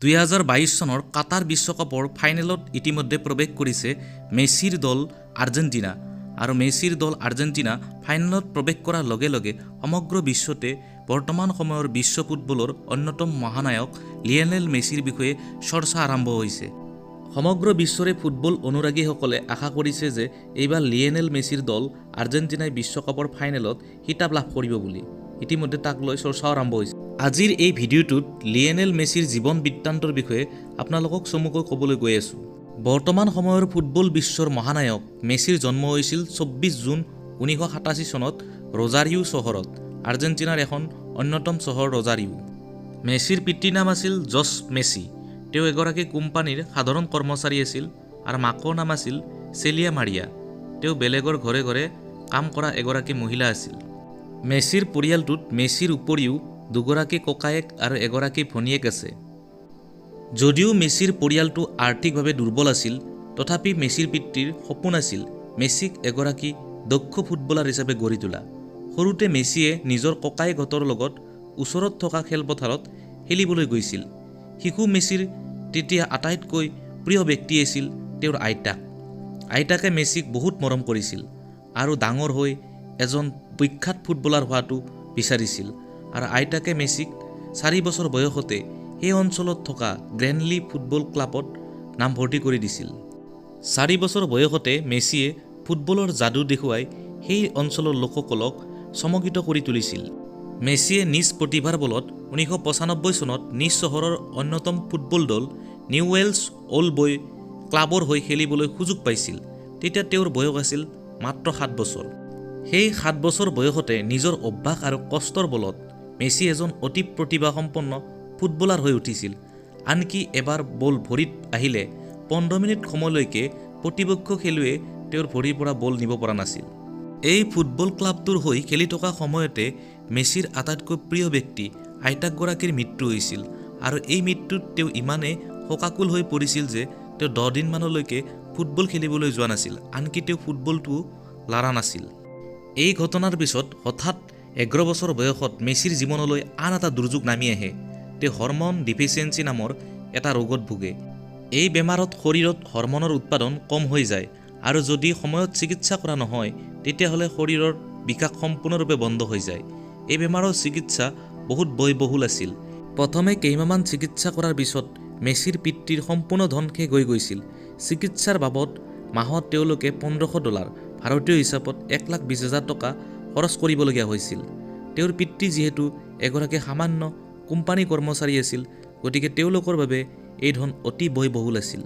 2022 চনৰ কাটাৰ বিশ্বকাপৰ ফাইনেলত ইতিমধ্যে প্ৰৱেশ কৰিছে মেছিৰ দল আৰ্জেণ্টিনা। আৰু মেছিৰ দল আৰ্জেণ্টিনা ফাইনেলত প্ৰৱেশ কৰাৰ লগে লগে সমগ্ৰ বিশ্বতে বৰ্তমান সময়ৰ বিশ্ব ফুটবলৰ অন্যতম মহানায়ক লিঅনেল মেছিৰ বিষয়ে চৰ্চা আৰম্ভ হৈছে। সমগ্ৰ বিশ্বৰে ফুটবল অনুৰাগীসকলে আশা কৰিছে যে এইবাৰ লিঅনেল মেছিৰ দল আৰ্জেণ্টিনাই বিশ্বকাপৰ ফাইনেলত খিতাপ লাভ কৰিব বুলি। ইতিমধ্যে তাক লৈ চৰ্চাও আৰম্ভ হৈছে। আজিৰ এই ভিডিঅ'টোত লিঅনেল মেছিৰ জীৱন বৃত্তান্তৰ বিষয়ে আপোনালোকক চমুকৈ ক'বলৈ গৈ আছোঁ। বৰ্তমান সময়ৰ ফুটবল বিশ্বৰ মহানায়ক মেছিৰ জন্ম হৈছিল 24 জুন 1987 চনত ৰজাৰিও চহৰত। আৰ্জেণ্টিনাৰ এখন অন্যতম চহৰ ৰজাৰিও। মেছিৰ পিতৃৰ নাম আছিল জছ মেছি। তেওঁ এগৰাকী কোম্পানীৰ সাধাৰণ কৰ্মচাৰী আছিল আৰু মাকৰ নাম আছিল চেলিয়া মাৰিয়া। তেওঁ বেলেগৰ ঘৰে ঘৰে কাম কৰা এগৰাকী মহিলা আছিল। মেছিৰ পৰিয়ালটোত মেছিৰ উপৰিও দুগৰাকী ককায়েক আৰু এগৰাকী ভনীয়েক আছে। যদিও মেছিৰ পৰিয়ালটো আৰ্থিকভাৱে দুৰ্বল আছিল, তথাপি মেছিৰ পিতৃৰ সপোন আছিল মেছিক এগৰাকী দক্ষ ফুটবলাৰ হিচাপে গঢ়ি তোলা। সৰুতে মেছিয়ে নিজৰ ককায়েকহঁতৰ লগত ওচৰত থকা খেলপথাৰত খেলিবলৈ গৈছিল। শিশু মেছিৰ তেতিয়া আটাইতকৈ প্ৰিয় ব্যক্তি আছিল তেওঁৰ আইতাক। আইতাকে মেছিক বহুত মৰম কৰিছিল আৰু ডাঙৰ হৈ এজন বিখ্যাত ফুটবলাৰ হোৱাটো বিচাৰিছিল। আৰু আইতাকে মেছিক 4 বছৰ বয়সতে সেই অঞ্চলত থকা গ্ৰেণ্ডলি ফুটবল ক্লাবত নামভৰ্তি কৰি দিছিল। 4 বছৰ বয়সতে মেছিয়ে ফুটবলৰ যাদু দেখুৱাই সেই অঞ্চলৰ লোকসকলক চমকিত কৰি তুলিছিল। মেছিয়ে নিজ প্ৰতিভাৰ বলত 1995 চনত নিজ চহৰৰ অন্যতম ফুটবল দল নিউৱেলছ অ'ল্ড বয় ক্লাবৰ হৈ খেলিবলৈ সুযোগ পাইছিল। তেতিয়া তেওঁৰ বয়স আছিল মাত্ৰ 7 বছৰ। সেই 7 বছৰ বয়সতে নিজৰ অভ্যাস আৰু কষ্টৰ বলত মেছি এজন অতি প্ৰতিভাসম্পন্ন ফুটবলাৰ হৈ উঠিছিল। আনকি এবাৰ বল ভৰিত আহিলে 15 মিনিট সময়লৈকে প্ৰতিপক্ষ খেলুৱৈয়ে তেওঁৰ ভৰিৰ পৰা বল নিব পৰা নাছিল। এই ফুটবল ক্লাবটোৰ হৈ খেলি থকা সময়তে মেছিৰ আটাইতকৈ প্ৰিয় ব্যক্তি আইতাকগৰাকীৰ মৃত্যু হৈছিল আৰু এই মৃত্যুত তেওঁ ইমানেই শোকাকুল হৈ পৰিছিল যে তেওঁ 10 দিনমানলৈকে ফুটবল খেলিবলৈ যোৱা নাছিল। আনকি তেওঁ ফুটবলটোও লাৰা নাছিল। এই ঘটনাৰ পিছত হঠাৎ 11 বছৰ বয়সত মেছিৰ জীৱনলৈ আন এটা দুৰ্যোগ নামি আহে। তেওঁ হৰমন ডিফিচিয়েঞ্চি নামৰ এটা ৰোগত ভোগে। এই বেমাৰত শৰীৰত হৰমনৰ উৎপাদন কম হৈ যায় আৰু যদি সময়ত চিকিৎসা কৰা নহয়, তেতিয়াহ'লে শৰীৰৰ বিকাশ সম্পূৰ্ণৰূপে বন্ধ হৈ যায়। এই বেমাৰৰ চিকিৎসা বহুত ব্যয়বহুল আছিল। প্ৰথমে কেইমাহমান চিকিৎসা কৰাৰ পিছত মেছিৰ পিতৃৰ সম্পূৰ্ণ ধন শেষ হৈ গৈছিল। চিকিৎসাৰ বাবদ মাহত তেওঁলোকে $1500, ভাৰতীয় হিচাপত 1,20,000 টকা খৰচ কৰিবলগীয়া হৈছিল। তেওঁৰ পিতৃ যিহেতু এগৰাকী সামান্য কোম্পানী কৰ্মচাৰী আছিল, গতিকে তেওঁলোকৰ বাবে এই ধন অতি ব্যয়বহুল আছিল।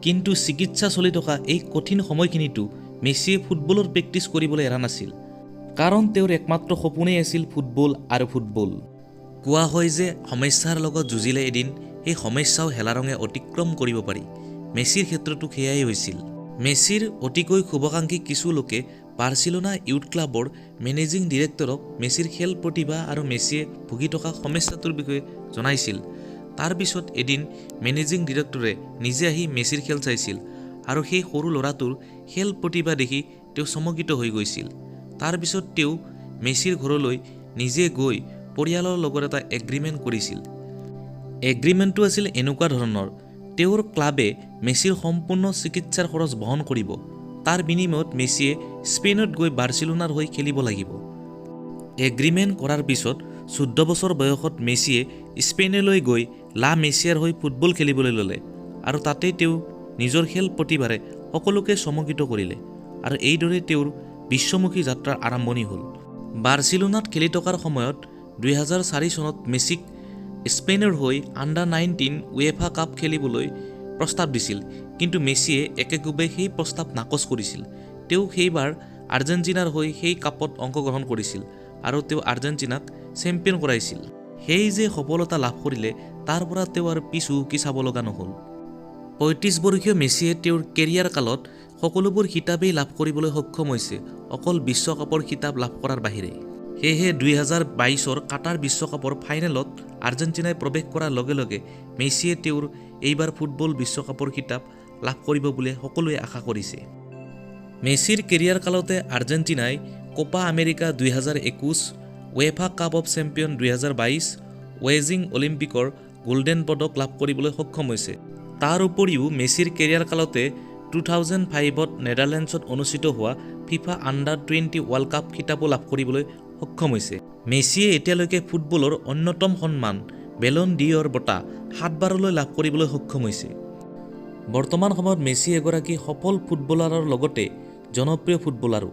কিন্তু চিকিৎসা চলি থকা এই কঠিন সময়খিনিতো মেছিয়ে ফুটবলৰ প্ৰেক্টিছ কৰিবলৈ এৰা নাছিল, কাৰণ তেওঁৰ একমাত্ৰ সপোনেই আছিল ফুটবল আৰু ফুটবল। কোৱা হয় যে সমস্যাৰ লগত যুঁজিলে এদিন সেই সমস্যাও হেলাৰঙে অতিক্ৰম কৰিব পাৰি। মেছিৰ ক্ষেত্ৰতো সেয়াই হৈছিল। মেছিৰ অতিকৈ শুভাকাংক্ষী কিছু লোকে বাৰ্চিলোনা ইউথ ক্লাবৰ মেনেজিং ডিৰেক্টৰক মেছিৰ খেল প্ৰতিভা আৰু মেছিয়ে ভুগি থকা সমস্যাটোৰ বিষয়ে জনাইছিল। তাৰ পিছত এদিন মেনেজিং ডিৰেক্টৰে নিজে আহি মেছিৰ খেল চাইছিল আৰু সেই সৰু ল'ৰাটোৰ খেল প্ৰতিভা দেখি তেওঁ চমকিত হৈ গৈছিল। তাৰ পিছত তেওঁ মেছিৰ ঘৰলৈ নিজে গৈ পৰিয়ালৰ লগত এটা এগ্ৰিমেণ্ট কৰিছিল। এগ্ৰিমেণ্টটো আছিল এনেকুৱা ধৰণৰ: তেওঁৰ ক্লাবে মেছিৰ সম্পূৰ্ণ চিকিৎসাৰ খৰচ বহন কৰিব, তাৰ বিনিময়ত মেছিয়ে স্পেইনত গৈ বাৰ্চিলোনাৰ হৈ খেলিব লাগিব। এগ্ৰিমেণ্ট কৰাৰ পিছত 14 বছৰ বয়সত মেছিয়ে স্পেইনলৈ গৈ লা মেছিয়াৰ হৈ ফুটবল খেলিবলৈ ল'লে আৰু তাতেই তেওঁ নিজৰ খেল প্ৰতিভাৰে সকলোকে চমকিত কৰিলে আৰু এইদৰে তেওঁৰ বিশ্বমুখী যাত্ৰাৰ আৰম্ভণি হ'ল। বাৰ্চিলোনাত খেলি থকাৰ সময়ত 2004 চনত মেছিক স্পেইনৰ হৈ আণ্ডাৰ 19 উৱেফা কাপ খেলিবলৈ প্ৰস্তাৱ দিছিল। কিন্তু মেছিয়ে একেকোবে সেই প্ৰস্তাৱ নাকচ কৰিছিল। তেওঁ সেইবাৰ আৰ্জেণ্টিনাৰ হৈ সেই কাপত অংশগ্ৰহণ কৰিছিল আৰু তেওঁ আৰ্জেণ্টিনাক চেম্পিয়ন কৰাইছিল। সেই যে সফলতা লাভ কৰিলে, তাৰ পৰা তেওঁ আৰু পিছ হুহুকি চাব লগা নহ'ল। 35 বৰ্ষীয় মেছিয়ে তেওঁৰ কেৰিয়াৰ কালত সকলোবোৰ খিতাপেই লাভ কৰিবলৈ সক্ষম হৈছে, অকল বিশ্বকাপৰ খিতাপ লাভ কৰাৰ বাহিৰে। সেয়েহে 2022ৰ কাটাৰ বিশ্বকাপৰ ফাইনেলত আৰ্জেণ্টিনাই প্ৰৱেশ কৰাৰ লগে লগে মেছিয়ে তেওঁৰ এইবাৰ ফুটবল বিশ্বকাপৰ খিতাপ লাভ কৰিব বুলি সকলোৱে আশা কৰিছে। মেছিৰ কেৰিয়াৰ কালতে আৰ্জেণ্টিনাই Copa America 2021, UEFA cup of champion 2022, Beijing অলিম্পিকৰ গোল্ডেন পদক লাভ কৰিবলৈ সক্ষম হৈছে। তাৰ উপৰিও মেছিৰ কেৰিয়াৰ কালতে 2005ত নেডাৰলেণ্ডছত অনুষ্ঠিত হোৱা ফিফা আণ্ডাৰ 20 ৱৰ্ল্ড কাপ খিতাপো লাভ কৰিবলৈ সক্ষম হৈছে। মেছিয়ে এতিয়ালৈকে ফুটবলৰ অন্যতম সন্মান বেলন ডি'অৰ বঁটা সাতবাৰলৈ লাভ কৰিবলৈ সক্ষম হৈছে। বৰ্তমান সময়ত মেছি এগৰাকী সফল ফুটবলাৰৰ লগতে জনপ্ৰিয় ফুটবলাৰো।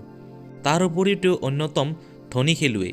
তাৰ উপৰিও তেওঁ অন্যতম ধনী খেলুৱৈ।